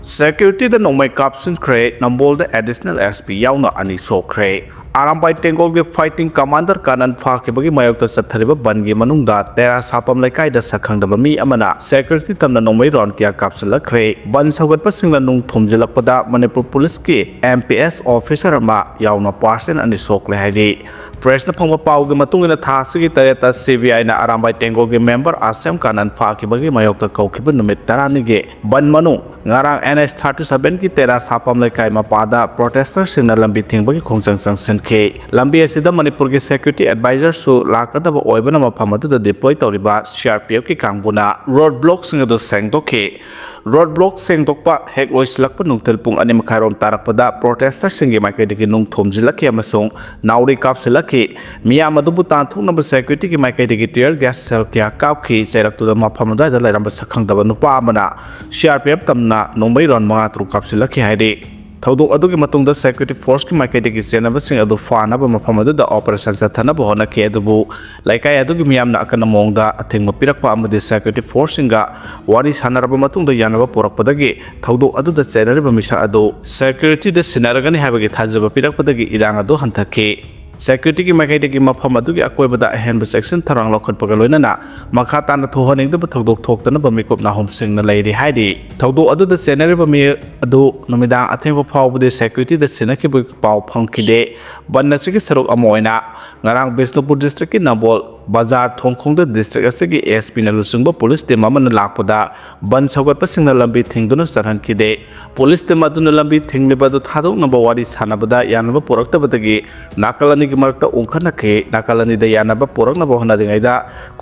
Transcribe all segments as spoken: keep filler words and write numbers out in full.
ꯁꯦꯀ꯭ꯌꯨꯔꯤꯇꯤꯗ ꯅꯣꯡꯃꯩ ꯀꯥꯞꯁꯤꯟꯈ꯭ꯔꯦ꯫ ꯅꯝꯕꯣꯜꯗ additional S P ꯌꯥꯎꯅ ꯑꯅꯤ ꯁꯣꯛꯈ꯭ꯔꯦ꯫ ꯑꯔꯥꯝꯕꯥꯏ ꯇꯦꯡꯒꯣꯜꯒꯤ ꯐꯥꯏꯇꯤꯡ ꯀꯃꯥꯟꯗꯔ ꯀꯥꯅꯟ ꯐꯥꯈꯤꯕꯒꯤ ꯃꯥꯌꯣꯛꯇ ꯆꯠꯊꯔꯤꯕ ꯕꯟꯒꯤ ꯃꯅꯨꯡꯗ ꯇꯦꯔꯥ ꯁꯥꯄꯝ ꯂꯩꯀꯥꯏꯗ ꯁꯛꯈꯪꯗꯕ ꯃꯤ ꯑꯃꯅ ꯁꯦꯀ꯭ꯌꯨꯔꯤꯇꯤ ꯇꯝꯅ ꯅꯣꯡꯃꯩ ꯔꯥꯎꯟ ꯀꯌꯥ ꯀꯥꯞꯁꯤꯜꯂꯛꯈ꯭ꯔꯦ꯫ ꯕꯟ ꯁꯧꯒꯠꯄꯁꯤꯡꯅ ꯅꯨꯡ ꯊꯣꯝꯖꯤꯜꯂꯛꯄꯗ ꯃꯅꯤꯄꯨꯔ ꯄꯨꯂꯤꯁꯀꯤ ꯑꯦꯝ ꯄꯤ ꯑꯦꯁ ꯑꯣꯐꯤꯁꯔ ꯑꯃ ꯌꯥꯎꯅ ꯄꯥꯔꯁꯟ ꯑꯅꯤ ꯁꯣꯛꯂꯦ ꯍꯥꯏꯔꯤ꯫ ꯄ꯭ꯔꯦꯁꯅ ꯐꯪꯕ ꯄꯥꯎꯒꯤ ꯃꯇꯨꯡ ꯏꯟꯅ, ꯊꯥ ꯑꯁꯤꯒꯤ ꯇꯔꯦꯠꯇ ꯁꯤ ꯕꯤ ꯑꯥꯏꯅ ꯑꯔꯥꯝꯕꯥꯏ ꯇꯦꯡꯒꯣꯜꯒꯤ ꯃꯦꯝꯕꯔ ꯑꯁꯦꯝ ꯀꯥꯅꯟ ꯐꯥꯈꯤꯕꯒꯤ ꯃꯥꯌꯣꯛꯇ ꯀꯧꯈꯤꯕ ꯅꯨꯃꯤꯠ ꯇꯔꯥꯅꯤꯒꯤ ꯕꯟ ꯃꯅꯨꯡ ꯉꯔꯥꯡ ꯑꯦꯟ ꯑꯦꯁ ꯊꯥꯔꯇꯤ ꯁꯚꯦꯟꯒꯤ ꯇꯦꯔꯥ ꯁꯥꯄꯝ ꯂꯩꯀꯥꯏ ꯃꯄꯥꯗ ꯄ꯭ꯔꯣꯇꯦꯁꯇꯔꯁꯤꯡꯅ ꯂꯝꯕꯤ ꯊꯤꯡꯕꯒꯤ ꯈꯣꯡꯖꯪ ꯆꯪꯁꯤꯟꯈꯤ꯫ ꯂꯝꯕꯤ ꯑꯁꯤꯗ ꯃꯅꯤꯄꯨꯔꯒꯤ ꯁꯦꯀ꯭ꯌꯨꯔꯤꯇꯤ ꯑꯦꯗꯚꯥꯏꯖꯔꯁꯨ ꯂꯥꯛꯀꯗꯕ ꯑꯣꯏꯕꯅ ꯃꯐꯝ ꯑꯗꯨꯗ ꯗꯤꯄ꯭ꯂꯣꯏ ꯇꯧꯔꯤꯕ ꯁꯤ ꯑꯥꯔ ꯄꯤ ꯑꯦꯐꯀꯤ ꯀꯥꯡꯕꯨꯅ ꯔꯣꯗ ꯕ꯭ꯂꯣꯛꯁꯤꯡ ꯑꯗꯨ ꯁꯦꯡꯗꯣꯛꯈꯤ꯫ ꯔꯣꯗ ꯕ꯭ꯂꯣꯛ ꯁꯦꯡꯗꯣꯛꯄ ꯍꯦꯛ ꯂꯣꯏꯁꯤꯜꯂꯛꯄ ꯅꯨꯡꯊꯤꯜ ꯄꯨꯡ ꯑꯅꯤ ꯃꯈꯥꯏꯔꯣꯝ ꯇꯥꯔꯛꯄꯗ ꯄ꯭ꯔꯣꯇꯦꯁꯇꯔꯁꯤꯡꯒꯤ ꯃꯥꯏꯀꯩꯗꯒꯤ ꯅꯨꯡ ꯊꯣꯝꯖꯤꯜꯂꯛꯈꯤ ꯑꯃꯁꯨꯡ ꯅꯥꯎꯔꯤ ꯀꯥꯞꯁꯤꯜꯂꯛꯈꯤ꯫ ꯃꯤꯌꯥꯝ ꯑꯗꯨꯕꯨ ꯇꯥꯟꯊꯣꯛꯅꯕ ꯁꯦꯀ꯭ꯌꯨꯔꯤꯇꯤꯒꯤ ꯃꯥꯏꯀꯩꯗꯒꯤ ꯇꯤꯌꯔ ꯒ꯭ꯌꯥꯁ ꯁꯦꯜ ꯀꯌꯥ ꯀꯥꯞꯈꯤ꯫ ꯆꯩꯔꯛꯇꯨꯗ ꯃꯐꯝ ꯑꯗꯨꯋꯥꯏꯗ ꯂꯩꯔꯝꯕ ꯁꯛꯈꯪꯗꯕ ꯅꯨꯄꯥ ꯑꯃꯅ ꯁꯤ ꯑꯥꯔ ꯄꯤ ꯑꯦꯐ ꯇꯝꯅ ꯅꯣꯡꯃꯩ ꯔꯥꯎꯟ ꯃꯉꯥ ꯇꯔꯨꯛ ꯀꯥꯞꯁꯤꯜꯂꯛꯈꯤ ꯍꯥꯏꯔꯤ꯫ ꯊꯧꯗꯣꯛ ꯑꯗꯨꯒꯤ ꯃꯇꯨꯡꯗ ꯁꯦꯀ꯭ꯌꯨꯔꯤꯇꯤ ꯐꯣꯔꯁꯀꯤ ꯃꯥꯏꯀꯩꯗꯒꯤ ꯆꯦꯟꯅꯕꯁꯤꯡ ꯑꯗꯨ ꯐꯥꯅꯕ ꯃꯐꯝ ꯑꯗꯨꯗ ꯑꯣꯄꯔꯦꯁꯟ ꯆꯠꯊꯅꯕ ꯍꯣꯠꯅꯈꯤ, ꯑꯗꯨꯕꯨ ꯂꯩꯀꯥꯏ ꯑꯗꯨꯒꯤ ꯃꯤꯌꯥꯝꯅ ꯑꯀꯟꯕ ꯃꯑꯣꯡꯗ ꯑꯊꯤꯡꯕ ꯄꯤꯔꯛꯄ ꯑꯃꯗꯤ ꯁꯦꯀ꯭ꯌꯨꯔꯤꯇꯤ ꯐꯣꯔꯁꯁꯤꯡꯒ ꯋꯥꯔꯤ ꯁꯥꯟꯅꯔꯕ ꯃꯇꯨꯡꯗ ꯌꯥꯅꯕ ꯄꯨꯔꯛꯄꯗꯒꯤ ꯊꯧꯗꯣꯛ ꯑꯗꯨꯗ ꯆꯦꯟꯅꯔꯤꯕ ꯃꯤꯁꯛ ꯑꯗꯨ ꯁꯦꯀ꯭ꯌꯨꯔꯤꯇꯤꯗ ꯁꯤꯟꯅꯔꯒꯅꯤ ꯍꯥꯏꯕꯒꯤ ꯊꯥꯖꯕ ꯄꯤꯔꯛꯄꯗꯒꯤ ꯏꯔꯥꯡ ꯑꯗꯨ ꯍꯟꯊꯈꯤ꯫ ꯁꯦꯀ꯭ꯌꯨꯔꯤꯇꯤꯒꯤ ꯃꯥꯏꯀꯩꯗꯒꯤ ꯃꯐꯝ ꯑꯗꯨꯒꯤ ꯑꯀꯣꯏꯕꯗ ꯑꯍꯦꯟꯕ ꯆꯦꯛꯁꯤꯟ ꯊꯧꯔꯥꯡ ꯂꯧꯈꯠꯄꯒ ꯂꯣꯏꯅꯅ ꯃꯈꯥ ꯇꯥꯅ ꯊꯣꯛꯍꯟꯅꯤꯡꯗꯕ ꯊꯧꯗꯣꯛ ꯊꯣꯛꯇꯅꯕ ꯃꯤꯀꯨꯞ ꯅꯥꯍꯨꯝꯁꯤꯡꯅ ꯂꯩꯔꯤ ꯍꯥꯏꯔꯤ꯫ ꯊꯧꯗꯣꯛ ꯑꯗꯨꯗ ꯆꯦꯟꯅꯔꯤꯕ ꯃꯤ ꯑꯗꯨ ꯅꯨꯃꯤꯗꯥꯡ ꯑꯊꯦꯡꯕ ꯐꯥꯎꯕꯗꯤ ꯁꯦꯀ꯭ꯌꯨꯔꯤꯇꯤꯗ ꯁꯤꯟꯅꯈꯤꯕꯒꯤ ꯄꯥꯎ ꯐꯪꯈꯤꯗꯦ꯫ ꯕꯟ ꯑꯁꯤꯒꯤ ꯁꯔꯨꯛ ꯑꯃ ꯑꯣꯏꯅ ꯉꯔꯥꯡ ꯕꯤꯁꯅꯨꯄꯨꯔ ꯗꯤꯁꯇ꯭ꯔꯤꯛꯀꯤ ꯅꯝꯕꯣꯜ ꯕꯖꯥꯔ ꯊꯣꯡꯈꯣꯡꯗ ꯗꯤꯁꯇ꯭ꯔꯤꯛ ꯑꯁꯤꯒꯤ ꯑꯦꯁ ꯄꯤꯅ ꯂꯨꯆꯤꯡꯕ ꯄꯨꯂꯤꯁ ꯇꯤꯝ ꯑꯃꯅ ꯂꯥꯛꯄꯗ ꯕꯟ ꯁꯧꯒꯠꯄꯁꯤꯡꯅ ꯂꯝꯕꯤ ꯊꯤꯡꯗꯨꯅ ꯆꯠꯍꯟꯈꯤꯗꯦ꯫ ꯄꯨꯂꯤꯁ ꯇꯤꯝ ꯑꯗꯨꯅ ꯂꯝꯕꯤ ꯊꯤꯡꯂꯤꯕ ꯑꯗꯨ ꯊꯥꯗꯣꯛꯅꯕ ꯋꯥꯔꯤ ꯁꯥꯟꯅꯕꯗ ꯌꯥꯅꯕ ꯄꯨꯔꯛꯇꯕꯗꯒꯤ ꯅꯥꯀꯜ ꯑꯅꯤꯒꯤ ꯃꯔꯛꯇ ꯎꯪꯈꯠꯅꯈꯤ꯫ ꯅꯥꯀꯜ ꯑꯅꯤꯗ ꯌꯥꯅꯕ ꯄꯨꯔꯛꯅꯕ ꯍꯣꯠꯅꯔꯤꯉꯩꯗ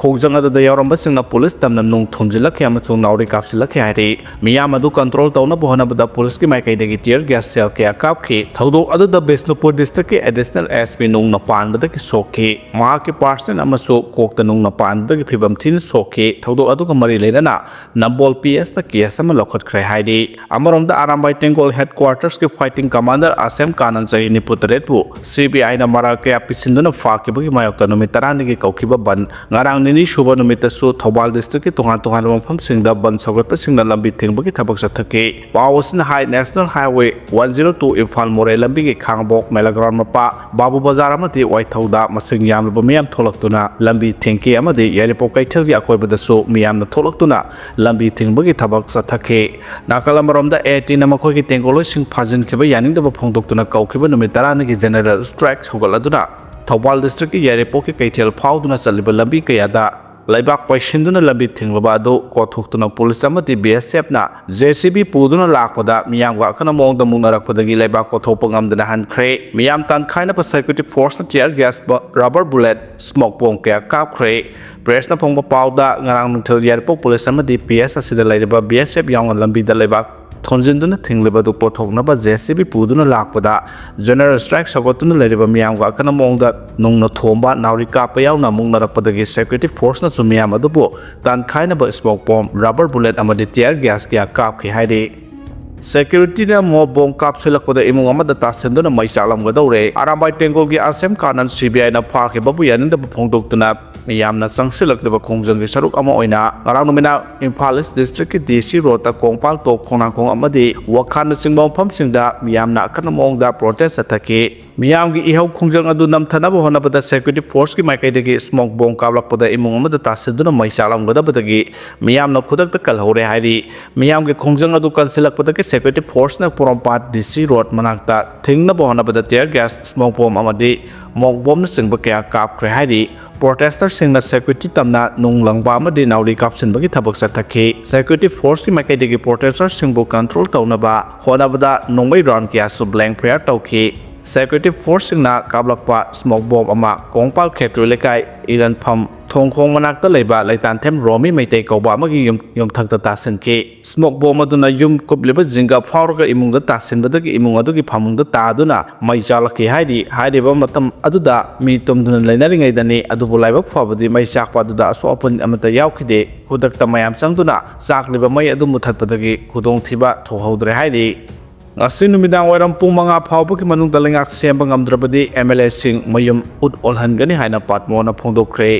ꯈꯣꯡꯖꯪ ꯑꯗꯨꯗ ꯌꯥꯎꯔꯝꯕꯁꯤꯡꯅ ꯄꯨꯂꯤꯁ ꯇꯝꯅ ꯅꯨꯡ ꯊꯣꯝꯖꯤꯜꯂꯛꯈꯤ ꯑꯃꯁꯨꯡ ꯅꯥꯎꯔꯤ ꯀꯥꯞꯁꯤꯜꯂꯛꯈꯤ ꯍꯥꯏꯔꯤ꯫ ꯃꯤꯌꯥꯝ ꯑꯗꯨ ꯀꯟꯇ꯭ꯔꯣꯜ ꯇꯧꯅꯕ ꯍꯣꯠꯅꯕꯗ ꯄꯨꯂꯤꯁꯀꯤ ꯃꯥꯏꯀꯩꯗꯒꯤ ꯇꯤꯌꯔ ꯒ꯭ꯌꯥꯁ ꯁꯦꯜ ꯀꯌꯥ ꯀꯥꯞꯈꯤ꯫ ꯊꯧꯗꯣꯛ ꯑꯗꯨꯗ ꯕꯤꯁꯅꯨꯄꯨꯔ ꯗꯤꯁꯇ꯭ꯔꯤꯛꯀꯤ ꯑꯦꯗꯤꯁꯅꯦꯜ ꯑꯦꯁ ꯄꯤ ꯅꯨꯡꯅ ꯄꯥꯟꯕꯗꯒꯤ ꯁꯣꯛꯈꯤ꯫ ꯃꯍꯥꯛꯀꯤ ꯄꯥꯔꯁꯟ ꯑꯃꯁꯨ ꯀꯣꯛꯇ ꯅꯨꯡꯅ ꯄꯥꯟꯕꯗꯒꯤ ꯐꯤꯕꯝ ꯊꯤꯅ ꯁꯣꯛꯈꯤ꯫ ꯊꯧꯗꯣꯛ ꯑꯗꯨꯒ ꯃꯔꯤ ꯂꯩꯅꯅ ꯅꯝꯕꯣꯜ ꯄꯤ ꯑꯦꯁꯇ ꯀꯦꯁ ꯑꯃ ꯂꯧꯈꯠꯈ꯭ꯔꯦ ꯍꯥꯏꯔꯤ꯫ ꯑꯃꯔꯣꯝꯗ ꯑꯔꯥꯝꯕꯥꯏ ꯇꯦꯡꯒꯣꯜ ꯍꯦꯗꯀ꯭ꯋꯥꯔꯇꯔꯁꯀꯤ ꯐꯥꯏꯇꯤꯡ ꯀꯃꯥꯟꯗꯔ ꯑꯁꯦꯝ ꯀꯥꯟꯅꯟ ꯆꯍꯤ ꯅꯤꯐꯨ ꯇꯔꯦꯠꯄꯨ ꯁꯤ ꯕꯤ ꯑꯥꯏꯅ ꯃꯔꯥꯜ ꯀꯌꯥ ꯄꯤꯁꯤꯟꯗꯨꯅ ꯐꯥꯈꯤꯕꯒꯤ ꯃꯥꯌꯣꯛꯇ ꯅꯨꯃꯤꯠ ꯇꯔꯥꯅꯤꯒꯤ ꯀꯧꯈꯤꯕ ꯕꯟ ꯉꯔꯥꯡ ꯅꯤꯅꯤ ꯁꯨꯕ ꯅꯨꯃꯤꯠꯇꯁꯨ ꯊꯧꯕꯥꯜ ꯗꯤꯁꯇ꯭ꯔꯤꯛꯀꯤ ꯇꯣꯉꯥꯟ ꯇꯣꯉꯥꯟꯕ ꯃꯐꯝꯁꯤꯡꯗ ꯕꯟ ꯁꯧꯒꯠꯄꯁꯤꯡꯅ ꯂꯝꯕꯤ ꯊꯤꯡꯕꯒꯤ ꯊꯕꯛ ꯆꯠꯊꯈꯤ꯫ ꯄꯥꯎ ꯑꯁꯤꯅ ꯍꯥꯏ, national highway one zero two Imphal Moreh ꯂꯝꯕꯤꯒꯤ ꯈꯥꯡꯕꯣꯛ, ꯃꯦꯂꯥꯒ꯭ꯔꯥꯎꯟ ꯃꯄꯥ, ꯕꯥꯕꯨ ꯕꯖꯥꯔ ꯑꯃꯗꯤ ꯋꯥꯏꯊꯧꯗ ꯃꯁꯤꯡ ꯌꯥꯝꯂꯕ ꯃꯤꯌꯥꯝ ꯊꯣꯛꯂꯛꯇꯨꯅ ꯂꯝꯕꯤ ꯊꯤꯡꯈꯤ ꯑꯃꯗꯤ ꯌꯥꯏꯔꯤꯄꯣꯛ ꯀꯩꯊꯦꯜꯒꯤ ꯑꯀꯣꯏꯕꯗꯁꯨ ꯃꯤꯌꯥꯝꯅ ꯊꯣꯛꯂꯛꯇꯨꯅ ꯂꯝꯕꯤ ꯊꯤꯡꯕꯒꯤ ꯊꯕꯛ ꯆꯠꯊꯈꯤ꯫ ꯅꯥꯀꯜ ꯑꯃꯔꯣꯝꯗ ꯑꯦ ꯇꯤꯅ ꯃꯈꯣꯏꯒꯤ ꯇꯦꯡꯒꯣꯜꯂꯣꯏꯁꯤꯡ ꯐꯥꯖꯤꯟꯈꯤꯕ ꯌꯥꯅꯤꯡꯗꯕ ꯐꯣꯡꯗꯣꯛꯇꯨꯅ ꯀꯧꯈꯤꯕ ꯅꯨꯃꯤꯠ ꯇꯔꯥꯅꯤꯒꯤ ꯖꯦꯅꯔꯦꯜ ꯁ꯭ꯇ꯭ꯔꯥꯏꯛ ꯍꯧꯒꯠꯂꯗꯨꯅ ꯊꯧꯕꯥꯜ ꯗꯤꯁꯇ꯭ꯔꯤꯛꯀꯤ ꯌꯥꯏꯔꯤꯄꯣꯛꯀꯤ ꯀꯩꯊꯦꯜ ꯐꯥꯎꯗꯨꯅ ꯆꯠꯂꯤꯕ ꯂꯝꯕꯤ ꯀꯌꯥꯗ ꯂꯩꯕꯥꯛ ꯄꯩꯁꯤꯟꯗꯨꯅ ꯂꯝꯕꯤ ꯊꯤꯡꯂꯕ ꯑꯗꯨ ꯀꯣꯊꯣꯛꯇꯨꯅ ꯄꯨꯂꯤꯁ ꯑꯃꯗꯤ ꯕꯤ ꯑꯦꯁ ꯑꯦꯐꯅ ꯖꯦ ꯁꯤ ꯕꯤ ꯄꯨꯗꯨꯅ ꯂꯥꯛꯄꯗ ꯃꯤꯌꯥꯝꯒ ꯑꯀꯟꯕ ꯃꯑꯣꯡꯗ ꯃꯨꯛꯅꯔꯛꯄꯗꯒꯤ ꯂꯩꯕꯥꯛ ꯀꯣꯊꯣꯛꯄ ꯉꯝꯗꯅ ꯍꯟꯈ꯭ꯔꯦ꯫ ꯃꯤꯌꯥꯝ ꯇꯥꯟꯈꯥꯏꯅꯕ ꯁꯦꯀ꯭ꯌꯨꯔꯤꯇꯤ ꯐꯣꯔꯁꯅ tear gas, rubber bullet, smoke bomb ꯀꯌꯥ ꯀꯥꯞꯈ꯭ꯔꯦ꯫ ꯄ꯭ꯔꯦꯁꯅ ꯐꯣꯡꯕ ꯄꯥꯎꯗ, ꯉꯔꯥꯡ ꯅꯨꯡꯊꯤꯜ ꯌꯥꯏꯔꯤꯄꯣꯛ ꯄꯨꯂꯤꯁ ꯑꯃꯗꯤ ꯄꯤ ꯑꯦꯁ ꯑꯁꯤꯗ ꯂꯩꯔꯤꯕ ꯕꯤ ꯑꯦꯁ ꯑꯦꯐ ꯌꯥꯎꯅ ꯂꯝꯕꯤꯗ ꯂꯩꯕꯥꯛ ꯊꯣꯟꯖꯤꯟꯗꯨꯅ ꯊꯤꯡꯂꯤꯕ ꯑꯗꯨ ꯄꯣꯠꯊꯣꯛꯅꯕ ꯖꯦ ꯁꯤ ꯕꯤ ꯄꯨꯗꯨꯅ ꯂꯥꯛꯄꯗ ꯖꯦꯅꯔꯦꯜ ꯁ꯭ꯇ꯭ꯔꯥꯏꯛ ꯁꯧꯒꯠꯇꯨꯅ ꯂꯩꯔꯤꯕ ꯃꯤꯌꯥꯝꯒ ꯑꯀꯟꯕ ꯃꯑꯣꯡꯗ ꯅꯨꯡꯅ ꯊꯣꯝꯕ, ꯅꯥꯎꯔꯤ ꯀꯥꯞꯄ ꯌꯥꯎꯅ ꯃꯨꯛꯅꯔꯛꯄꯗꯒꯤ ꯁꯦꯀ꯭ꯌꯨꯔꯤꯇꯤ ꯐꯣꯔꯁꯅꯁꯨ ꯃꯤꯌꯥꯝ ꯑꯗꯨꯕꯨ ꯇꯥꯟꯈꯥꯏꯅꯕ ꯁ꯭ꯃꯣꯛ ꯕꯣꯝ, ꯔꯕꯔ ꯕꯨꯂꯦꯠ ꯑꯃꯗꯤ ꯇꯤꯌꯔ ꯒ꯭ꯌꯥꯁ ꯀꯌꯥ ꯀꯥꯞꯈꯤ ꯍꯥꯏꯔꯤ꯫ ꯁꯦꯀ꯭ꯌꯨꯔꯤꯇꯤꯅ ꯃꯣ ꯕꯣꯝ ꯀꯥꯞꯁꯤꯜꯂꯛꯄꯗ ꯏꯃꯨꯡ ꯑꯃꯗ ꯇꯥꯁꯤꯟꯗꯨꯅ ꯃꯩ ꯆꯥꯛꯂꯝꯒꯗꯧꯔꯦ꯫ ꯑꯔꯥꯝꯕꯥꯏ ꯇꯦꯡꯒꯣꯜꯒꯤ ꯑꯁꯦꯝ ꯀꯥꯅꯟ ꯁꯤ ꯕꯤ ꯑꯥꯏꯅ ꯐꯥꯈꯤꯕꯕꯨ ꯌꯥꯅꯤꯡꯗꯕ ꯐꯣꯡꯗꯣꯛꯇꯨꯅ ꯃꯤꯌꯥꯝꯅ ꯆꯪꯁꯤꯜꯂꯛꯂꯤꯕ ꯈꯣꯡꯖꯪꯒꯤ ꯁꯔꯨꯛ ꯑꯃ ꯑꯣꯏꯅ ꯉꯔꯥꯡ ꯅꯨꯃꯤꯗꯥꯡ ꯏꯝꯐꯥꯜ ꯏꯁ ꯗꯤꯁꯇ꯭ꯔꯤꯛꯀꯤ ꯗꯤ ꯁꯤ ꯔꯣꯗꯇ ꯀꯣꯡꯄꯥꯜ ꯇꯣꯞ, ꯈꯣꯡꯅꯥꯡꯈꯣꯡ ꯑꯃꯗꯤ ꯋꯥꯈꯥꯟꯅꯆꯤꯡꯕ ꯃꯐꯝꯁꯤꯡꯗ ꯃꯤꯌꯥꯝꯅ ꯑꯀꯟꯕ ꯃꯑꯣꯡꯗ ꯄ꯭ꯔꯣꯇꯦꯁ ꯆꯠꯊꯈꯤ꯫ ꯃꯤꯌꯥꯝꯒꯤ ꯏꯍꯧ ꯈꯣꯡꯖꯪ ꯑꯗꯨ ꯅꯝꯊꯅꯕ ꯍꯣꯠꯅꯕꯗ ꯁꯦꯀ꯭ꯌꯨꯔꯤꯇꯤ ꯐꯣꯔꯁꯀꯤ ꯃꯥꯏꯀꯩꯗꯒꯤ ꯁ꯭ꯃꯣꯛ ꯕꯣꯝ ꯀꯥꯞꯂꯛꯄꯗ ꯏꯃꯨꯡ ꯑꯃꯗ ꯇꯥꯁꯤꯟꯗꯨꯅ ꯃꯩ ꯆꯥꯛꯂꯝꯒꯗꯕꯗꯒꯤ ꯃꯤꯌꯥꯝꯅ ꯈꯨꯗꯛꯇ ꯀꯜꯍꯧꯔꯦ ꯍꯥꯏꯔꯤ꯫ ꯃꯤꯌꯥꯝꯒꯤ ꯈꯣꯡꯖꯪ ꯑꯗꯨ ꯀꯟꯁꯤꯜꯂꯛꯄꯗꯒꯤ ꯁꯦꯀ꯭ꯌꯨꯔꯤꯇꯤ ꯐꯣꯔꯁꯅ ꯄꯣꯔꯣꯝꯄꯥꯠ ꯗꯤ ꯁꯤ ꯔꯣꯗ ꯃꯅꯥꯛꯇ ꯊꯤꯡꯅꯕ ꯍꯣꯠꯅꯕꯗ ꯇꯤꯌꯔ ꯒ꯭ꯌꯥꯁ, ꯁ꯭ꯃꯣꯛ ꯕꯣꯝ ꯑꯃꯗꯤ ꯃꯣꯛ ꯕꯣꯝꯅꯆꯤꯡꯕ ꯀꯌꯥ ꯀꯥꯞꯈ꯭ꯔꯦ ꯍꯥꯏꯔꯤ꯫ ꯄ꯭ꯔꯣꯇꯦꯁꯇꯔꯁꯤꯡꯅ ꯁꯦꯀ꯭ꯌꯨꯔꯤꯇꯤ ꯇꯝꯅ ꯅꯨꯡ ꯂꯪꯕ ꯑꯃꯗꯤ ꯅꯥꯎꯔꯤ ꯀꯥꯞꯁꯤꯟꯕꯒꯤ ꯊꯕꯛ ꯆꯠꯊꯈꯤ꯫ ꯁꯦꯀ꯭ꯌꯨꯔꯤꯇꯤ ꯐꯣꯔꯁꯀꯤ ꯃꯥꯏꯀꯩꯗꯒꯤ ꯄ꯭ꯔꯣꯇꯦꯁꯇꯔꯁꯤꯡꯕꯨ ꯀꯟꯇ꯭ꯔꯣꯜ ꯇꯧꯅꯕ ꯍꯣꯠꯅꯕꯗ ꯅꯣꯡꯃꯩ ꯔꯥꯎꯟ ꯀꯌꯥꯁꯨ ꯕ꯭ꯂꯦꯡ ꯐꯥꯌꯔ ꯇꯧꯈꯤ꯫ ꯁꯦꯀ꯭ꯌꯨꯔꯤꯇꯤ ꯐꯣꯔꯁꯁꯤꯡꯅ ꯀꯥꯞꯂꯛꯄ ꯁ꯭ꯃꯣꯛ ꯕꯣꯝ ꯑꯃ ꯀꯣꯡꯄꯥꯜ ꯈꯦꯇ꯭ꯔꯤ ꯂꯩꯀꯥꯏ, ꯏꯔꯟꯐꯝ ꯊꯣꯡꯈꯣꯡ ꯃꯅꯥꯛꯇ ꯂꯩꯕ ꯂꯩꯇꯥꯟꯊꯦꯝ ꯔꯣꯃꯤ ꯃꯩꯇꯩ ꯀꯧꯕ ꯑꯃꯒꯤ ꯌꯨꯝ, ꯌꯨꯝꯊꯛꯇ ꯇꯥꯁꯤꯟꯈꯤ꯫ Smoke bomb ꯑꯗꯨꯅ ꯌꯨꯝ ꯀꯨꯞꯂꯤꯕ ꯖꯤꯡꯒ ꯐꯥꯎꯔꯒ ꯏꯃꯨꯡꯗ ꯇꯥꯁꯤꯟꯕꯗꯒꯤ ꯏꯃꯨꯡ ꯑꯗꯨꯒꯤ ꯐꯃꯨꯡꯗ ꯇꯥꯗꯨꯅ ꯃꯩ ꯆꯥꯛꯂꯛꯈꯤ ꯍꯥꯏꯔꯤ꯫ ꯍꯥꯏꯔꯤꯕ ꯃꯇꯝ ꯑꯗꯨꯗ ꯃꯤ ꯇꯨꯝꯗꯨꯅ ꯂꯩꯅꯔꯤꯉꯩꯗꯅꯤ꯫ ꯑꯗꯨꯕꯨ ꯂꯥꯏꯕꯛ ꯐꯕꯗꯤ ꯃꯩ ꯆꯥꯛꯄ ꯑꯗꯨꯗ ꯑꯁꯣꯛ ꯑꯄꯟ ꯑꯃꯠꯇ ꯌꯥꯎꯈꯤꯗꯦ꯫ ꯈꯨꯗꯛꯇ ꯃꯌꯥꯝ ꯆꯪꯗꯨꯅ ꯆꯥꯛꯂꯤꯕ ꯃꯩ ꯑꯗꯨ ꯃꯨꯊꯠꯄꯗꯒꯤ ꯈꯨꯗꯣꯡꯊꯤꯕ ꯊꯣꯛꯍꯧꯗ꯭ꯔꯦ ꯍꯥꯏꯔꯤ꯫ ꯉꯁꯤ ꯅꯨꯃꯤꯗꯥꯡ ꯋꯥꯏꯔꯝ ꯄꯨꯡ ꯃꯉꯥ ꯐꯥꯎꯕꯒꯤ ꯃꯅꯨꯡꯗ ꯂꯩꯉꯥꯛ ꯁꯦꯝꯕ ꯉꯝꯗ꯭ꯔꯕꯗꯤ MLA ꯁꯤꯡ ꯃꯌꯨꯝ ꯎꯠ ꯑꯣꯜꯍꯟꯒꯅꯤ ꯍꯥꯏꯅ ꯄꯥꯠꯃꯣꯅ ꯐꯣꯡꯗꯣꯛꯈ꯭ꯔꯦ꯫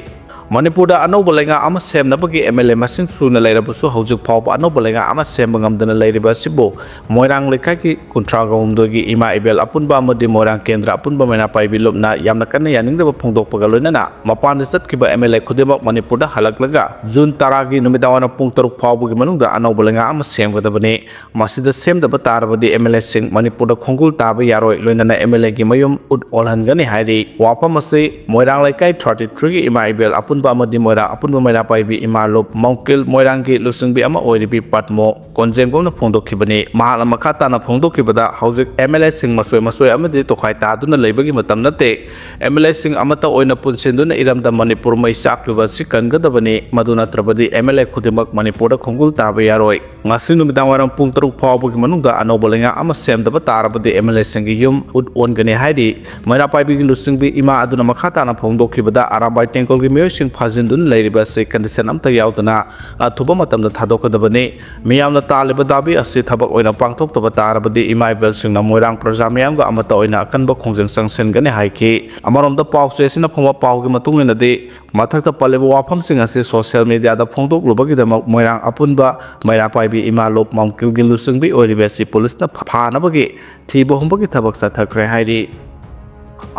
ꯃꯅꯤꯄꯨꯔꯗ ꯑꯅꯧꯕ ꯂꯩꯉꯥꯛ ꯑꯃ ꯁꯦꯝꯅꯕꯒꯤ MLA ꯃꯁꯤꯡ ꯁꯨꯅ ꯂꯩꯔꯕꯁꯨ ꯍꯧꯖꯤꯛ ꯐꯥꯎꯕ ꯑꯅꯧꯕ ꯂꯩꯉꯥꯛ ꯑꯃ ꯁꯦꯝꯕ ꯉꯝꯗꯅ ꯂꯩꯔꯤꯕ ꯑꯁꯤꯕꯨ ꯃꯣꯏꯔꯥꯡ ꯂꯩꯀꯥꯏꯒꯤ ꯀꯨꯟꯊ꯭ꯔꯥꯒ ꯍꯨꯝꯗꯣꯏꯒꯤ ꯏꯃꯥ ꯏꯕꯦꯜ ꯑꯄꯨꯟꯕ ꯑꯃꯗꯤ ꯃꯣꯏꯔꯥꯡ ꯀꯦꯟꯗ꯭ꯔ ꯑꯄꯨꯟꯕ ꯃꯩꯔꯥ ꯄꯥꯏꯕꯤ ꯂꯨꯞꯅ ꯌꯥꯝꯅ ꯀꯟꯅ ꯌꯥꯅꯤꯡꯗꯕ ꯐꯣꯡꯗꯣꯛꯄꯒ ꯂꯣꯏꯅꯅ ꯃꯄꯥꯟꯗ ꯆꯠꯈꯤꯕ MLA ꯈꯨꯗꯤꯡꯃꯛ ꯃꯅꯤꯄꯨꯔꯗ ꯍꯜꯂꯛꯂꯒ ꯖꯨꯟ ꯇꯔꯥꯒꯤ ꯅꯨꯃꯤꯗꯥꯡꯋꯥꯏꯔꯝ ꯄꯨꯡ ꯇꯔꯨꯛ ꯐꯥꯎꯕꯒꯤ ꯃꯅꯨꯡꯗ ꯑꯅꯧꯕ ꯂꯩꯉꯥꯛ ꯑꯃ ꯁꯦꯝꯒꯗꯕꯅꯤ꯫ ꯃꯁꯤꯗ ꯁꯦꯝꯗꯕ ꯇꯥꯔꯕꯗꯤ MLA ꯁꯤꯡ ꯃꯅꯤꯄꯨꯔꯗ ꯈꯣꯡꯒꯨꯜ ꯇꯥꯕ ꯌꯥꯔꯣꯏ, ꯂꯣꯏꯅꯅ MLA ꯒꯤ ꯃꯌꯨꯝ ꯎꯠ ꯑꯣꯜꯍꯟꯒꯅꯤ ꯍꯥꯏꯔꯤ꯫ ꯋꯥꯐꯝ ꯑꯁꯤ ꯃꯣꯏꯔꯥꯡ ꯂꯩꯀꯥꯏ thirty three ꯒꯤ ꯏꯃꯥ ꯏꯕꯦꯜ ꯑꯄꯨꯟꯕ ꯑꯃꯗꯤ ꯃꯣꯏꯔꯥꯡ ꯑꯄꯨꯟꯕ ꯃꯩꯔꯥ ꯄꯥꯏꯕꯤ ꯏꯃꯥ ꯂꯨꯞ ꯃꯥꯎꯀꯤꯜ ꯃꯣꯏꯔꯥꯡꯒꯤ ꯂꯨꯆꯤꯡꯕꯤ ꯑꯃ ꯑꯣꯏꯔꯤꯕꯤ ꯄꯗꯃꯣ ꯀꯣꯟꯖꯦꯡꯕꯝꯅ ꯐꯣꯡꯗꯣꯛꯈꯤꯕꯅꯤ꯫ ꯃꯍꯥꯛꯅ ꯃꯈꯥ ꯇꯥꯅ ꯐꯣꯡꯗꯣꯛꯈꯤꯕꯗ, ꯍꯧꯖꯤꯛ MLA ꯁꯤꯡ ꯃꯆꯣꯏ ꯃꯆꯣꯏ ꯑꯃꯗꯤ ꯇꯣꯈꯥꯏ ꯇꯥꯗꯨꯅ ꯂꯩꯕꯒꯤ ꯃꯇꯝ ꯅꯠꯇꯦ꯫ MLA ꯁꯤꯡ ꯑꯃꯠꯇ ꯑꯣꯏꯅ ꯄꯨꯟꯁꯤꯟꯗꯨꯅ ꯏꯔꯝꯗꯝ ꯃꯅꯤꯄꯨꯔ ꯃꯩ ꯆꯥꯛꯂꯤꯕ ꯑꯁꯤ ꯀꯟꯒꯗꯕꯅꯤ꯫ ꯃꯗꯨ ꯅꯠꯇ꯭ꯔꯕꯗꯤ MLA ꯈꯨꯗꯤꯡꯃꯛ ꯃꯅꯤꯄꯨꯔꯗ ꯈꯣꯡꯒꯨꯜ ꯇꯥꯕ ꯌꯥꯔꯣꯏ꯫ ꯉꯁꯤ ꯅꯨꯃꯤꯗꯥꯡ ꯋꯥꯏꯔꯝ ꯄꯨꯡ ꯇꯔꯨꯛ ꯐꯥꯎꯕꯒꯤ ꯃꯅꯨꯡꯗ ꯑꯅꯧꯕ ꯂꯩꯉꯥꯛ ꯑꯃ ꯁꯦꯝꯗꯕ ꯇꯥꯔꯕꯗꯤ MLA ꯁꯤꯡꯒꯤ ꯌꯨꯝ ꯎꯠ ꯑꯣꯟꯒꯅꯤ ꯍꯥꯏꯔꯤ꯫ ꯃꯩꯔꯥ ꯄꯥꯏꯕꯤꯒꯤ ꯂꯨꯆꯤꯡꯕꯤ ꯏꯃꯥ ꯑꯗꯨꯅ ꯃꯈꯥ ꯇꯥꯅ ꯐꯣꯡꯗꯣꯛꯈꯤꯕꯗ, ꯑꯔꯥꯝꯕꯥꯏ ꯇꯦꯡꯒꯣꯜꯒꯤ ꯃꯤꯑꯣꯏꯁꯤꯡ ꯐꯥꯖꯤꯟꯗꯨꯅ ꯂꯩꯔꯤꯕ ꯑꯁꯤ condition ꯑꯃꯠꯇ ꯌꯥꯎꯗꯅ ꯑꯊꯨꯕ ꯃꯇꯝꯗ ꯊꯥꯗꯣꯛꯀꯗꯕꯅꯤ꯫ ꯃꯤꯌꯥꯝꯅ ꯇꯥꯜꯂꯤꯕ ꯗꯥꯕꯤ ꯑꯁꯤ ꯊꯕꯛ ꯑꯣꯏꯅ ꯄꯥꯡꯊꯣꯛꯇꯕ ꯇꯥꯔꯕꯗꯤ ꯏꯃꯥ ꯏꯕꯦꯜꯁꯤꯡꯅ ꯃꯣꯏꯔꯥꯡ ꯄ꯭ꯔꯖꯥ ꯃꯤꯌꯥꯝꯒ ꯑꯃꯠꯇ ꯑꯣꯏꯅ ꯑꯀꯟꯕ ꯈꯣꯡꯖꯪ ꯆꯪꯁꯤꯟꯒꯅꯤ ꯍꯥꯏꯈꯤ꯫ ꯑꯃꯔꯣꯝꯗ ꯄꯥꯎꯆꯦ ꯑꯁꯤꯅ ꯐꯪꯕ ꯄꯥꯎꯒꯤ ꯃꯇꯨꯡ ꯏꯟꯅꯗꯤ, ꯃꯊꯛꯇ ꯄꯜꯂꯤꯕ ꯋꯥꯐꯝꯁꯤꯡ ꯑꯁꯤ social media ꯗ ꯐꯣꯡꯗꯣꯛꯂꯨꯕꯒꯤꯗꯃꯛ ꯃꯣꯏꯔꯥꯡ ꯑꯄꯨꯟꯕ ꯃꯩꯔꯥ ꯄꯥꯏꯕꯤ ꯏꯃꯥ ꯂꯨꯞ ꯃꯥꯎꯀꯤꯜꯒꯤ ꯂꯨꯆꯤꯡꯕꯤ ꯑꯣꯏꯔꯤꯕ ꯑꯁꯤ ꯄꯨꯂꯤꯁꯅ ꯐꯥꯅꯕꯒꯤ ꯊꯤꯕ ꯍꯨꯝꯕꯒꯤ ꯊꯕꯛ ꯆꯠꯊꯈ꯭ꯔꯦ ꯍꯥꯏꯔꯤ꯫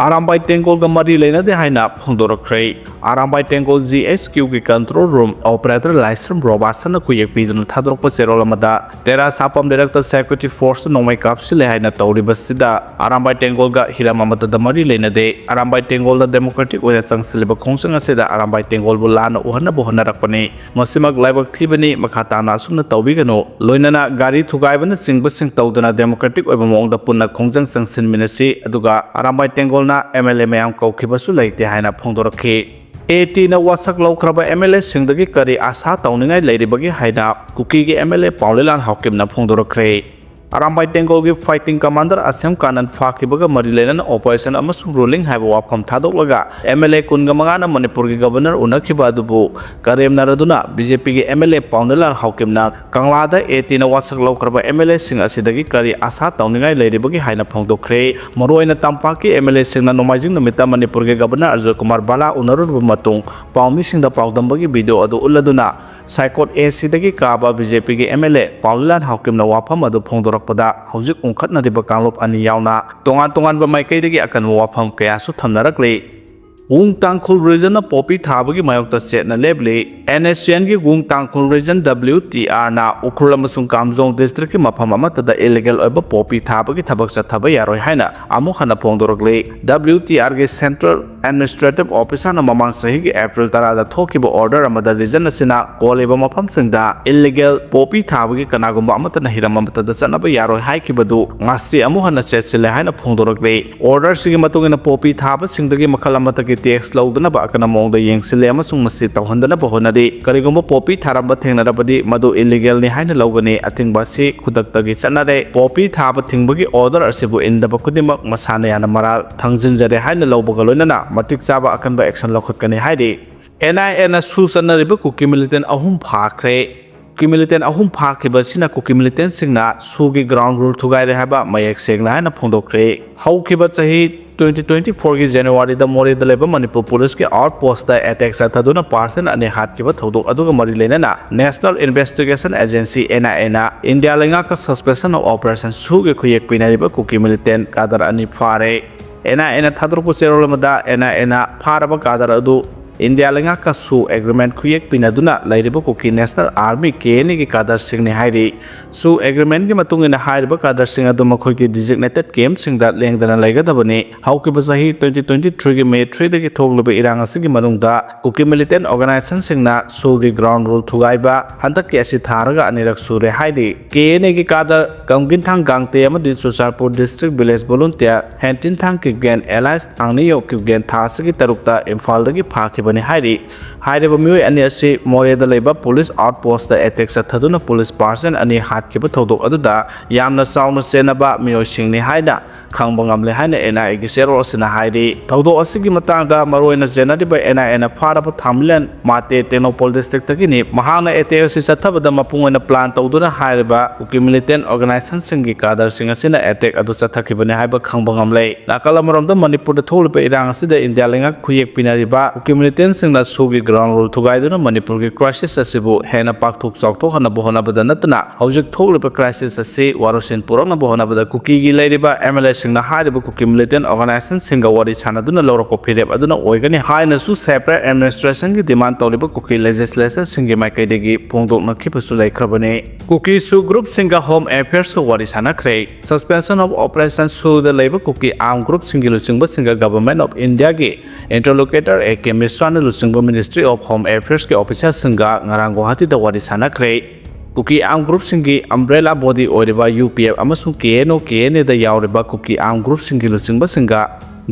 ꯑꯔꯥꯝꯕꯥꯏ ꯇꯦꯡꯒꯣꯜꯒ ꯃꯔꯤ ꯂꯩꯅꯗꯦ ꯍꯥꯏꯅ ꯐꯣꯡꯗꯣꯔꯛꯈ꯭ꯔꯦ꯫ ꯑꯔꯥꯝꯕꯥꯏ ꯇꯦꯡꯒꯣꯜ GHQ ꯒꯤ control room operator ꯂꯥꯏꯁ꯭ꯔꯝ ꯔꯣꯕꯥꯁꯟꯅ ꯈꯨꯌꯦꯛ ꯄꯤꯗꯨꯅ ꯊꯥꯗꯣꯔꯛꯄ ꯆꯦꯔꯣꯜ ꯑꯃꯗ, ꯇꯦꯔꯥ ꯁꯥꯄꯝ ꯂꯩꯔꯛꯇ security force ꯅ ꯅꯣꯡꯃꯩ ꯀꯥꯞꯁꯤꯜꯂꯦ ꯍꯥꯏꯅ ꯇꯧꯔꯤꯕꯁꯤꯗ, ꯑꯔꯥꯝꯕꯥꯏ ꯇꯦꯡꯒꯣꯜꯒ ꯍꯤꯔꯝ ꯑꯃꯠꯇꯗ ꯃꯔꯤ ꯂꯩꯅꯗꯦ꯫ ꯑꯔꯥꯝꯕꯥꯏ ꯇꯦꯡꯒꯣꯜꯗ democratic ꯑꯣꯏꯅ ꯆꯪꯁꯤꯜꯂꯤꯕ ꯈꯣꯡꯖꯪ ꯑꯁꯤꯗ ꯑꯔꯥꯝꯕꯥꯏ ꯇꯦꯡꯒꯣꯜꯕꯨ ꯂꯥꯟꯅ ꯎꯍꯟꯅꯕ ꯍꯣꯠꯅꯔꯛꯄꯅꯤ꯫ ꯃꯁꯤꯃꯛ ꯂꯥꯏꯕꯛ ꯊꯤꯕꯅꯤ꯫ ꯃꯈꯥ ꯇꯥꯅ ꯑꯁꯨꯝꯅ ꯇꯧꯕꯤꯒꯅꯨ꯫ ꯂꯣꯏꯅꯅ ꯒꯥꯔꯤ ꯊꯨꯒꯥꯏꯕꯅꯆꯤꯡꯕꯁꯤꯡ ꯇꯧꯗꯅ democratic ꯑꯣꯏꯕ ꯃꯑꯣꯡꯗ ꯄꯨꯟꯅ ꯈꯣꯡꯖꯪ ꯆꯪꯁꯤꯟꯃꯤꯟꯅꯁꯤ꯫ ꯑꯗꯨꯒ ꯑꯔꯥꯝꯕꯥꯏ ꯇꯦꯡꯒꯣꯜꯅ MLA ꯃꯌꯥꯝ ꯀꯧꯈꯤꯕꯁꯨ ꯂꯩꯇꯦ ꯍꯥꯏꯅ ꯐꯣꯡꯗꯣꯔꯛꯈꯤ꯫ ꯑꯦ ꯇꯤꯅ ꯋꯥꯁꯛ ꯂꯧꯈ꯭ꯔꯕ ꯑꯦꯝ ꯑꯦꯜ ꯑꯦꯁꯤꯡꯗꯒꯤ ꯀꯔꯤ ꯑꯥꯁꯥ ꯇꯧꯅꯤꯡꯉꯥꯏ ꯂꯩꯔꯤꯕꯒꯦ ꯍꯥꯏꯅ ꯀꯨꯀꯤꯒꯤ ꯑꯦꯝ ꯑꯦꯜ ꯑꯦ ꯄꯥꯎꯂꯤꯂꯥꯜ ꯍꯥꯎꯀꯤꯝꯅ ꯐꯣꯡꯗꯣꯔꯛꯈ꯭ꯔꯦ꯫ ꯑꯔꯥꯝꯕꯥꯏ ꯇꯦꯡꯒꯣꯜꯒꯤ fighting commander ꯑꯁꯦꯝ ꯀꯥꯅꯟ ꯐꯥꯈꯤꯕꯒ ꯃꯔꯤ ꯂꯩꯅꯅ operation ꯑꯃꯁꯨꯡ ruling ꯍꯥꯏꯕ ꯋꯥꯐꯝ ꯊꯥꯗꯣꯛꯂꯒ ꯑꯦꯝ ꯑꯦꯜ ꯑꯦ ꯀꯨꯟꯒ ꯃꯉꯥꯅ ꯃꯅꯤꯄꯨꯔꯒꯤ ꯒꯕꯔꯅꯔ ꯎꯅꯈꯤꯕ ꯑꯗꯨꯕꯨ ꯀꯔꯦꯝꯅꯔꯗꯨꯅ ꯕꯤ ꯖꯦ ꯄꯤꯒꯤ ꯑꯦꯝ ꯑꯦꯜ ꯑꯦ ꯄꯥꯎꯂꯤꯂꯥꯜ ꯍꯥꯎꯀꯤꯝꯅ ꯀꯪꯂꯥꯗ ꯑꯦ ꯇꯤꯅ ꯋꯥꯁꯛ ꯂꯧꯈ꯭ꯔꯕ ꯑꯦꯝ ꯑꯦꯜ ꯑꯦꯁꯤꯡ ꯑꯁꯤꯗꯒꯤ ꯀꯔꯤ ꯑꯥꯁꯥ ꯇꯧꯅꯤꯡꯉꯥꯏ ꯂꯩꯔꯤꯕꯒꯦ ꯍꯥꯏꯅ ꯐꯣꯡꯗꯣꯛꯈ꯭ꯔꯦ꯫ ꯃꯔꯨꯑꯣꯏꯅ ꯇꯝꯄꯥꯛꯀꯤ ꯑꯦꯝ ꯑꯦꯜ ꯑꯦꯁꯤꯡꯅ ꯅꯣꯡꯃꯥꯏꯖꯤꯡ ꯅꯨꯃꯤꯠꯇ ꯃꯅꯤꯄꯨꯔꯒꯤ ꯒꯕꯔꯅꯔ ꯑꯖꯣꯏ ꯀꯨꯃꯥꯔ ꯕꯂꯥ ꯎꯅꯔꯨꯔꯕ ꯃꯇꯨꯡ ꯄꯥꯎꯃꯤꯁꯤꯡꯗ ꯄꯥꯎꯗꯝꯕꯒꯤ video ꯑꯗꯨ ꯎꯠꯂꯗꯨꯅ ꯁꯥꯏꯀꯣꯠ ꯑꯦ ꯁꯤꯗꯒꯤ ꯀꯥꯕ ꯕꯤ ꯖꯦ ꯄꯤꯒꯤ ꯑꯦꯝ ꯑꯦꯜ ꯑꯦ ꯄꯥꯎꯂꯤꯂꯥꯜ ꯍꯥꯎꯀꯤꯝꯅ ꯋꯥꯐꯝ ꯑꯗꯨ ꯐꯣꯡꯗꯣꯔꯛꯄꯗ ꯍꯧꯖꯤꯛ ꯎꯪꯈꯠꯅꯔꯤꯕ ꯀꯥꯡꯂꯨꯞ ꯑꯅꯤ ꯌꯥꯎꯅ ꯇꯣꯉꯥꯟ ꯇꯣꯉꯥꯟꯕ ꯃꯥꯏꯀꯩꯗꯒꯤ ꯑꯀꯟꯕ ꯋꯥꯐꯝ ꯀꯌꯥꯁꯨ ꯊꯝꯅꯔꯛꯂꯤ꯫ ꯋꯨꯡ ꯇꯥꯡꯈꯨꯜ regionꯅ poppy ꯊꯥꯕꯒꯤ ꯃꯥꯌꯣꯛꯇ ꯆꯦꯠꯅ ꯂꯦꯞꯂꯤ꯫ And S C ꯑꯦꯟꯒꯤ ꯋꯨꯡ Tangkhul region W T Rꯅ Ukhrul ꯑꯃꯁꯨꯡ ꯀꯥꯝꯖꯣꯡ districtꯀꯤ ꯃꯐꯝ ꯑꯃꯠꯇꯗ illegal ꯑꯣꯏꯕ poppy ꯊꯥꯕꯒꯤ ꯊꯕꯛ ꯆꯠꯊꯕ ꯌꯥꯔꯣꯏ ꯍꯥꯏꯅ ꯑꯃꯨꯛ ꯍꯟꯅ ꯐꯣꯡꯗꯣꯔꯛꯂꯤ꯫ W T Rꯒꯤ central administrative officerꯅ ꯃꯃꯥꯡ ꯆꯍꯤꯒꯤ April ꯇꯔꯥꯗ ꯊꯣꯛꯈꯤꯕ order ꯑꯃꯗ region ꯑꯁꯤꯅ ꯀꯣꯜꯂꯤꯕ ꯃꯐꯝꯁꯤꯡꯗ illegal poppy ꯊꯥꯕꯒꯤ ꯀꯅꯥꯒꯨꯝꯕ ꯑꯃꯠꯇꯅ ꯍꯤꯔꯝ ꯑꯃꯠꯇꯗ ꯆꯠꯅꯕ ꯌꯥꯔꯣꯏ ꯍꯥꯏꯈꯤꯕꯗꯨ ꯉꯁꯤ ꯑꯃꯨꯛ ꯍꯟꯅ ꯆꯦꯠꯁꯤꯜꯂꯦ ꯍꯥꯏꯅ ꯐꯣꯡꯗꯣꯔꯛꯂꯤ꯫ Orderꯁꯤꯒꯤ ꯃꯇꯨꯡ ꯏꯟꯅ poppy ꯊꯥꯕꯁꯤꯡꯗꯒꯤ ꯃꯈꯜ ꯑꯃꯠꯇꯒꯤ tax ꯂꯧꯗꯅꯕ ꯑꯀꯟꯕ ꯃꯑꯣꯡꯗ ꯌꯦꯡꯁꯤꯜꯂꯦ ꯑꯃꯁꯨꯡ ꯃꯁꯤ ꯇꯧꯍꯟꯗꯅꯕ ꯍꯣꯠꯅꯔꯤ꯫ ꯀꯔꯤꯒꯨꯝꯕ poppy ꯊꯥꯔꯝꯕ ꯊꯦꯡꯅꯔꯕꯗꯤ ꯃꯗꯨ illegalꯅꯤ ꯍꯥꯏꯅ ꯂꯧꯒꯅꯤ꯫ ꯑꯊꯤꯡꯕ ꯑꯁꯤ ꯈꯨꯗꯛꯇꯒꯤ ꯆꯠꯅꯔꯦ꯫ Poppy ꯊꯥꯕ ꯊꯤꯡꯕꯒꯤ order ꯑꯁꯤꯕꯨ ꯏꯟꯗꯕ ꯈꯨꯗꯤꯡꯃꯛ ꯃꯁꯥꯅ ꯌꯥꯅ ꯃꯔꯥꯜ ꯊꯥꯡꯖꯤꯟꯖꯔꯦ ꯍꯥꯏꯅ ꯂꯧꯕꯒ ꯂꯣꯏꯅꯅ ꯃꯇꯤꯛ ꯆꯥꯕ ꯑꯀꯟꯕ action ꯂꯧꯈꯠꯀꯅꯤ ꯍꯥꯏꯔꯤ꯫ ꯑꯦꯟ ꯑꯥꯏ ꯑꯦꯅ ꯁꯨ ꯆꯠꯅꯔꯤꯕ ꯀꯨꯀꯤ militant ꯑꯍꯨꯝ ꯐꯥꯈ꯭ꯔꯦ꯫ ꯀꯨꯀꯤ militant ꯑꯍꯨꯝ ꯐꯥꯈꯤꯕ ꯑꯁꯤꯅ ꯀꯨꯀꯤ militantꯁꯤꯡꯅ ꯁꯨꯒꯤ ground rule ꯊꯨꯒꯥꯏꯔꯦ ꯍꯥꯏꯕ ꯃꯌꯦꯛ ꯁꯦꯡꯅ ꯍꯥꯏꯅ ꯐꯣꯡꯗꯣꯛꯈ꯭ꯔꯦ꯫ ꯍꯧꯈꯤꯕ ꯆꯍꯤ twenty twenty fourꯒꯤ Januaryꯗ ꯃꯣꯔꯦꯗ ꯂꯩꯕ ꯃꯅꯤꯄꯨꯔ policeꯀꯤ outpostꯇ attack ꯆꯠꯊꯗꯨꯅ person ꯑꯅꯤ ꯍꯥꯠꯈꯤꯕ ꯊꯧꯗꯣꯛ ꯑꯗꯨꯒ ꯃꯔꯤ ꯂꯩꯅꯅ National Investigation Agency N I Aꯅ ꯏꯟꯗꯤꯌꯥ ꯂꯩꯉꯥꯛꯀ suspension of operation ꯁꯨꯒꯤ ꯈꯨꯌꯦꯛ ꯄꯤꯅꯔꯤꯕ ꯀꯨꯀꯤ militant ꯀꯥꯗꯔ ꯑꯅꯤ ꯐꯥꯔꯦ꯫ N I Aꯅ ꯊꯥꯗꯣꯔꯛꯄ ꯆꯦꯔꯣꯜ ꯑꯃꯗ N I Aꯅ ꯐꯥꯔꯕ ꯀꯥꯗꯔ ꯑꯗꯨ ꯏꯟꯗꯤꯌꯥ ꯂꯩꯉꯥꯛꯀ ꯁꯨ agreement ꯈꯨꯌꯦꯛ ꯄꯤꯅꯗꯨꯅ ꯂꯩꯔꯤꯕ ꯀꯨꯀꯤ National Army ꯀꯦ ꯑꯦꯟ ꯑꯦꯒꯤ ꯀꯥꯗꯔꯁꯤꯡꯅꯤ ꯍꯥꯏꯔꯤ꯫ ꯁꯨ agreementꯀꯤ ꯃꯇꯨꯡ ꯏꯟꯅ ꯍꯥꯏꯔꯤꯕ ꯀꯥꯗꯔꯁꯤꯡ ꯑꯗꯨ ꯃꯈꯣꯏꯒꯤ designated campꯁꯤꯡꯗ ꯂꯦꯡꯗꯅ ꯂꯩꯒꯗꯕꯅꯤ꯫ ꯍꯧꯈꯤꯕ ꯆꯍꯤ twenty twenty threeꯒꯤ May threeꯗꯒꯤ ꯊꯣꯛꯂꯤꯕ ꯏꯔꯥꯡ ꯑꯁꯤꯒꯤ ꯃꯅꯨꯡꯗ ꯀꯨꯀꯤ militant organizationꯁꯤꯡꯅ ꯁꯨꯒꯤ ground rule ꯊꯨꯒꯥꯏꯕ ꯍꯟꯗꯛꯀꯤ ꯑꯁꯤ ꯊꯥꯔꯒ ꯑꯅꯤꯔꯛ ꯁꯨꯔꯦ ꯍꯥꯏꯔꯤ꯫ ꯀꯦ ꯑꯦꯟ ꯑꯦꯒꯤ ꯀꯥꯗꯔ ꯀꯝꯒꯤꯟꯊꯥꯡ ꯒꯥꯡꯇꯦ ꯑꯃꯗꯤ Churachandpur district village volunteer ꯍꯦꯟꯇꯤꯟꯊꯥꯡ Kipgen alias ꯊꯥꯡꯅꯤꯌꯧ Kipgen ꯊꯥ ꯑꯁꯤꯒꯤ ꯇꯔꯨꯛꯇ ꯏꯝꯐꯥꯜꯗꯒꯤ ꯐꯥꯈꯤꯕ ꯍꯥꯏꯔꯤ꯫ ꯍꯥꯏꯔꯤꯕ ꯃꯤꯑꯣꯏ ꯑꯅꯤ ꯑꯁꯤ ꯃꯣꯔꯦꯗ ꯂꯩꯕ ꯄꯨꯂꯤꯁ ꯑꯥꯎꯠ ꯄꯣꯁꯇ ꯑꯦꯇꯦꯛ ꯆꯠꯊꯗꯨꯅ ꯄꯨꯂꯤꯁ ꯄꯥꯔꯁꯟ ꯑꯅꯤ ꯍꯥꯠꯈꯤꯕ ꯊꯧꯗꯣꯛ ꯑꯗꯨꯗ ꯌꯥꯝꯅ ꯆꯥꯎꯅ ꯆꯦꯟꯅꯕ ꯃꯤꯑꯣꯏꯁꯤꯡꯅꯤ ꯍꯥꯏꯅ ꯈꯪꯕ ꯉꯝꯂꯦ ꯍꯥꯏꯅ ꯑꯦꯟ ꯑꯥꯏ ꯑꯦꯒꯤ ꯆꯦꯔꯣꯜ ꯑꯁꯤꯅ ꯍꯥꯏꯔꯤ꯫ ꯊꯧꯗꯣꯛ ꯑꯁꯤꯒꯤ ꯃꯇꯥꯡꯗ ꯃꯔꯨꯑꯣꯏꯅ ꯆꯦꯟꯅꯔꯤꯕ ꯑꯦꯟ ꯑꯥꯏ ꯑꯦꯅ ꯐꯥꯔꯕ ꯊꯥꯃꯤꯂꯦꯟ ꯃꯥꯇꯦ ꯇꯦꯡꯅꯧꯄꯜ ꯗꯤꯁꯇ꯭ꯔꯤꯛꯇꯒꯤꯅꯤ꯫ ꯃꯍꯥꯛꯅ ꯑꯦꯇꯦꯛ ꯑꯁꯤ ꯆꯠꯊꯕꯗ ꯃꯄꯨꯡ ꯑꯣꯏꯅ ꯄ꯭ꯂꯥꯟ ꯇꯧꯗꯨꯅ ꯍꯥꯏꯔꯤꯕ ꯀꯨꯀꯤ ꯃꯤꯂꯤꯇꯦꯟ ꯑꯣꯔꯒꯅꯥꯏꯖꯦꯁꯟꯁꯤꯡꯒꯤ ꯀꯥꯗꯔꯁꯤꯡ ꯑꯁꯤꯅ ꯑꯦꯇꯦꯛ ꯑꯗꯨ ꯆꯠꯊꯈꯤꯕꯅꯤ ꯍꯥꯏꯕ ꯈꯪꯕ ꯉꯝꯂꯦ꯫ ꯅꯥꯀꯜ ꯑꯃꯔꯣꯝꯗ ꯃꯅꯤꯄꯨꯔꯗ ꯊꯣꯛꯂꯤꯕ ꯏꯔꯥꯡ ꯑꯁꯤꯗ ꯏꯟꯗꯤꯌꯥ ꯂꯩꯉꯥꯛ ꯈꯨꯌꯦꯛ ꯄꯤꯅꯔꯤꯕ ꯀꯨꯀꯤ ꯃꯤꯂꯤꯇꯦꯟꯁꯤꯡꯅ ꯁꯨꯒꯤ ꯒ꯭ꯔꯥꯎꯟ ꯔꯨꯜ ꯊꯨꯒꯥꯏꯗꯨꯅ ꯃꯅꯤꯄꯨꯔꯒꯤ ꯀ꯭ꯔꯥꯏꯁꯤꯁ ꯑꯁꯤꯕꯨ ꯍꯦꯟꯅ ꯄꯥꯛꯊꯣꯛ ꯆꯥꯎꯊꯣꯛꯍꯟꯅꯕ ꯍꯣꯠꯅꯕꯗ ꯅꯠꯇꯅ ꯍꯧꯖꯤꯛ ꯊꯣꯛꯂꯤꯕ ꯀ꯭ꯔꯥꯏꯁꯤꯁ ꯑꯁꯤ ꯋꯥꯔꯣꯏꯁꯤꯟ ꯄꯨꯔꯛꯅꯕ ꯍꯣꯠꯅꯕꯗ ꯀꯨꯀꯤꯒꯤ ꯂꯩꯔꯤꯕ ꯑꯦꯝ ꯑꯦꯜ ꯑꯦꯁꯤꯡꯅ ꯍꯥꯏꯔꯤꯕ ꯀꯨꯀꯤ ꯃꯤꯂꯤꯇꯦꯟ ꯑꯣꯔꯒꯅꯥꯏꯖꯦꯁꯟꯁꯤꯡꯒ ꯋꯥꯔꯤ ꯁꯥꯟꯅꯗꯨꯅ ꯂꯧꯔꯛꯄ ꯐꯤꯔꯦꯞ ꯑꯗꯨꯅ ꯑꯣꯏꯒꯅꯤ ꯍꯥꯏꯅꯁꯨ ꯁꯦꯄꯔꯦꯠ ꯑꯦꯗꯃꯤꯅꯤꯁꯇ꯭ꯔꯦꯁꯟꯒꯤ ꯗꯤꯃꯥꯟ ꯇꯧꯔꯤꯕ ꯀꯨꯀꯤ ꯂꯦꯖꯤꯁꯂꯦꯆꯔꯁꯤꯡꯒꯤ ꯃꯥꯏꯀꯩꯗꯒꯤ ꯐꯣꯡꯗꯣꯛꯅꯈꯤꯕꯁꯨ ꯂꯩꯈ꯭ꯔꯕꯅꯤ꯫ ꯀꯨꯀꯤ ꯁꯨ ꯒ꯭ꯔꯨꯞꯁꯤꯡꯒ ꯍꯣꯝ ꯑꯦꯐꯤꯌꯔꯁꯀ ꯋꯥꯔꯤ ꯁꯥꯟꯅꯈ꯭ꯔꯦ꯫ ꯁꯁꯄꯦꯟꯁꯟ ꯑꯣꯐ ꯑꯣꯄꯔꯦꯁꯟ ꯁꯨꯗ ꯂꯩꯕ ꯀꯨꯀꯤ ꯑꯥꯔꯝ ꯒ꯭ꯔꯨꯞꯁꯤꯡꯒꯤ ꯂꯨꯆꯤꯡꯕꯁꯤꯡꯒ ꯒꯚꯔꯟꯃꯦꯟꯠ ꯑꯣꯐ ꯏꯟꯗꯤꯌꯥꯒꯤ ꯏꯟꯇꯔꯂꯣꯀꯦꯇꯔ ꯑꯦ ꯀꯦ ꯃꯤꯁ꯭ꯔꯥꯅ ꯂꯨꯆꯤꯡꯕ ꯃꯤꯅꯤꯁꯇ꯭ꯔꯤ ꯑꯣꯐ ꯍꯣꯝ ꯑꯦꯐꯤꯌꯔꯁꯀꯤ ꯑꯣꯐꯤꯁꯤꯌꯦꯜꯁꯤꯡꯒ ꯉꯔꯥꯡ ꯒꯨꯋꯥꯍꯥꯇꯤꯗ ꯋꯥꯔꯤ ꯁꯥꯟꯅꯈ꯭ꯔꯦ꯫ ꯀꯨꯀꯤ ꯑꯥꯔꯝ ꯒ꯭ꯔꯨꯞꯁꯤꯡꯒꯤ ꯑꯝꯕ꯭ꯔꯦꯂꯥ ꯕꯣꯗꯤ ꯑꯣꯏꯔꯤꯕ ꯌꯨ ꯄꯤ ꯑꯦꯐ ꯑꯃꯁꯨꯡ ꯀꯦ ꯑꯦꯟ ꯑꯣ, ꯀꯦ ꯑꯦꯟ ꯑꯦꯗ ꯌꯥꯎꯔꯤꯕ ꯀꯨꯀꯤ ꯑꯥꯔꯝ ꯒ꯭ꯔꯨꯞꯁꯤꯡꯒꯤ ꯂꯨꯆꯤꯡꯕꯁꯤꯡꯒ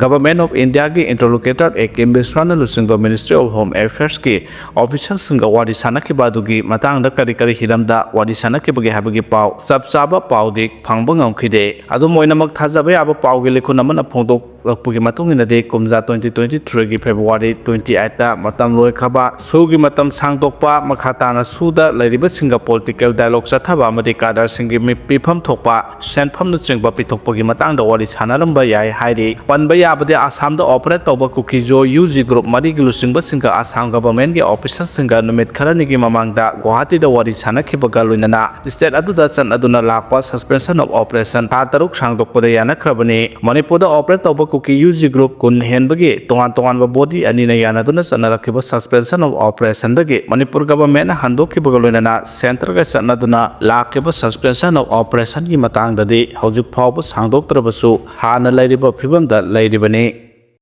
ꯒꯚꯔꯟꯃꯦꯟꯠ ꯑꯣꯐ ꯏꯟꯗꯤꯌꯥꯒꯤ ꯏꯟꯇꯔꯂꯣꯀꯦꯇꯔ ꯑꯦ ꯀꯦ ꯃꯤꯁ꯭ꯔꯥꯅ ꯂꯨꯆꯤꯡꯕ ꯃꯤꯅꯤꯁꯇ꯭ꯔꯤ ꯑꯣꯐ ꯍꯣꯝ ꯑꯦꯐꯤꯌꯔꯁꯀꯤ ꯑꯣꯐꯤꯁꯤꯌꯦꯜꯁꯤꯡꯒ ꯋꯥꯔꯤ ꯁꯥꯟꯅꯈꯤꯕ ꯑꯗꯨꯒꯤ ꯃꯇꯥꯡꯗ ꯀꯔꯤ ꯀꯔꯤ ꯍꯤꯔꯝꯗ ꯋꯥꯔꯤ ꯁꯥꯟꯅꯈꯤꯕꯒꯦ ꯍꯥꯏꯕꯒꯤ ꯄꯥꯎ, ꯆꯞ ꯆꯥꯕ ꯄꯥꯎꯗꯤ ꯐꯪꯕ ꯉꯝꯈꯤꯗꯦ꯫ ꯑꯗꯨꯝ ꯑꯣꯏꯅꯃꯛ, ꯊꯥꯖꯕ ꯌꯥꯕ ꯄꯥꯎꯒꯤ ꯂꯤꯈꯨꯟ ꯑꯃꯅ ꯐꯣꯡꯗꯣꯛꯂꯛꯄꯒꯤ ꯃꯇꯨꯡ ꯏꯟꯅꯗꯤ, ꯀꯨꯝꯖꯥ twenty twenty-threeꯒꯤ February twenty-eightꯇ ꯃꯇꯝ ꯂꯣꯏꯈ꯭ꯔꯕ, ꯁꯨꯒꯤ ꯃꯇꯝ ꯁꯥꯡꯗꯣꯛꯄ, ꯃꯈꯥ ꯇꯥꯅ ꯁꯨꯗ ꯂꯩꯔꯤꯕꯁꯤꯡꯒ ꯄꯣꯂꯤꯇꯤꯀꯦꯜ ꯗꯥꯏꯂꯣꯒ ꯆꯠꯊꯕ ꯑꯃꯗꯤ ꯀꯥꯗꯔꯁꯤꯡꯒꯤ ꯃꯤ-, ꯄꯤꯐꯝ ꯊꯣꯛꯄ ꯁꯦꯟꯐꯝꯅꯆꯤꯡꯕ ꯄꯤꯊꯣꯛꯄꯒꯤ ꯃꯇꯥꯡꯗ ꯋꯥꯔꯤ ꯁꯥꯟꯅꯔꯝꯕ ꯌꯥꯏ ꯍꯥꯏꯔꯤ꯫ ꯄꯟꯕ ꯌꯥꯕꯗꯤ, ꯑꯁꯥꯝꯗ ꯑꯣꯄꯔꯦꯠ ꯇꯧꯕ ꯀꯨꯀꯤꯖꯣ ꯌꯨ ꯖꯤ ꯒ꯭ꯔꯨꯞ ꯃꯔꯤꯒꯤ ꯂꯨꯆꯤꯡꯕꯁꯤꯡꯒ ꯑꯁꯥꯝ ꯒꯚꯔꯟꯃꯦꯟꯠꯀꯤ ꯑꯣꯐꯤꯁꯤꯌꯦꯜꯁꯤꯡꯒ ꯅꯨꯃꯤꯠ ꯈꯔꯅꯤꯒꯤ ꯃꯃꯥꯡꯗ ꯒꯨꯋꯥꯍꯥꯇꯤꯗ ꯋꯥꯔꯤ ꯁꯥꯟꯅꯈꯤꯕꯒ ꯂꯣꯏꯅꯅ ꯁ꯭ꯇꯦꯠ ꯑꯗꯨꯗ ꯆꯠꯅꯗꯨꯅ ꯂꯥꯛꯄ ꯁꯁꯄꯦꯟꯁꯟ ꯑꯣꯐ ꯑꯣꯄꯔꯦꯁꯟ ꯊꯥ ꯇꯔꯨꯛ ꯁꯥꯡꯗꯣꯛꯄꯗ ꯌꯥꯅꯈ꯭ꯔꯕꯅꯤ꯫ ꯃꯅꯤꯄꯨꯔꯗ ꯑꯣꯄꯔꯦꯠ ꯇꯧꯕ ꯀꯨꯀꯤ ꯌꯨ ꯖꯤ ꯒ꯭ꯔꯨꯞ ꯀꯨꯟ ꯍꯦꯟꯕꯒꯤ ꯇꯣꯉꯥꯟ ꯇꯣꯉꯥꯟꯕ ꯕꯣꯗꯤ ꯑꯅꯤꯅ ꯌꯥꯅꯗꯨꯅ ꯆꯠꯅꯔꯛꯈꯤꯕ ꯁꯁꯄꯦꯟꯁꯟ ꯑꯣꯐ ꯑꯣꯄꯔꯦꯁꯟꯗꯒꯤ ꯃꯅꯤꯄꯨꯔ ꯒꯚꯔꯟꯃꯦꯟꯠꯅ ꯍꯟꯗꯣꯛꯈꯤꯕꯒ ꯂꯣꯏꯅꯅ ꯁꯦꯟꯇꯔꯒ ꯆꯠꯅꯗꯨꯅ ꯂꯥꯛꯈꯤꯕ ꯁꯁꯄꯦꯟꯁꯟ ꯑꯣꯐ ꯑꯣꯄꯔꯦꯁꯟꯒꯤ ꯃꯇꯥꯡꯗꯗꯤ ꯍꯧꯖꯤꯛ ꯐꯥꯎꯕ ꯁꯥꯡꯗꯣꯛꯇ꯭ꯔꯕꯁꯨ ꯍꯥꯟꯅ ꯂꯩꯔꯤꯕ ꯐꯤꯕꯝꯗ ꯂꯩꯔꯤꯕꯅꯤ꯫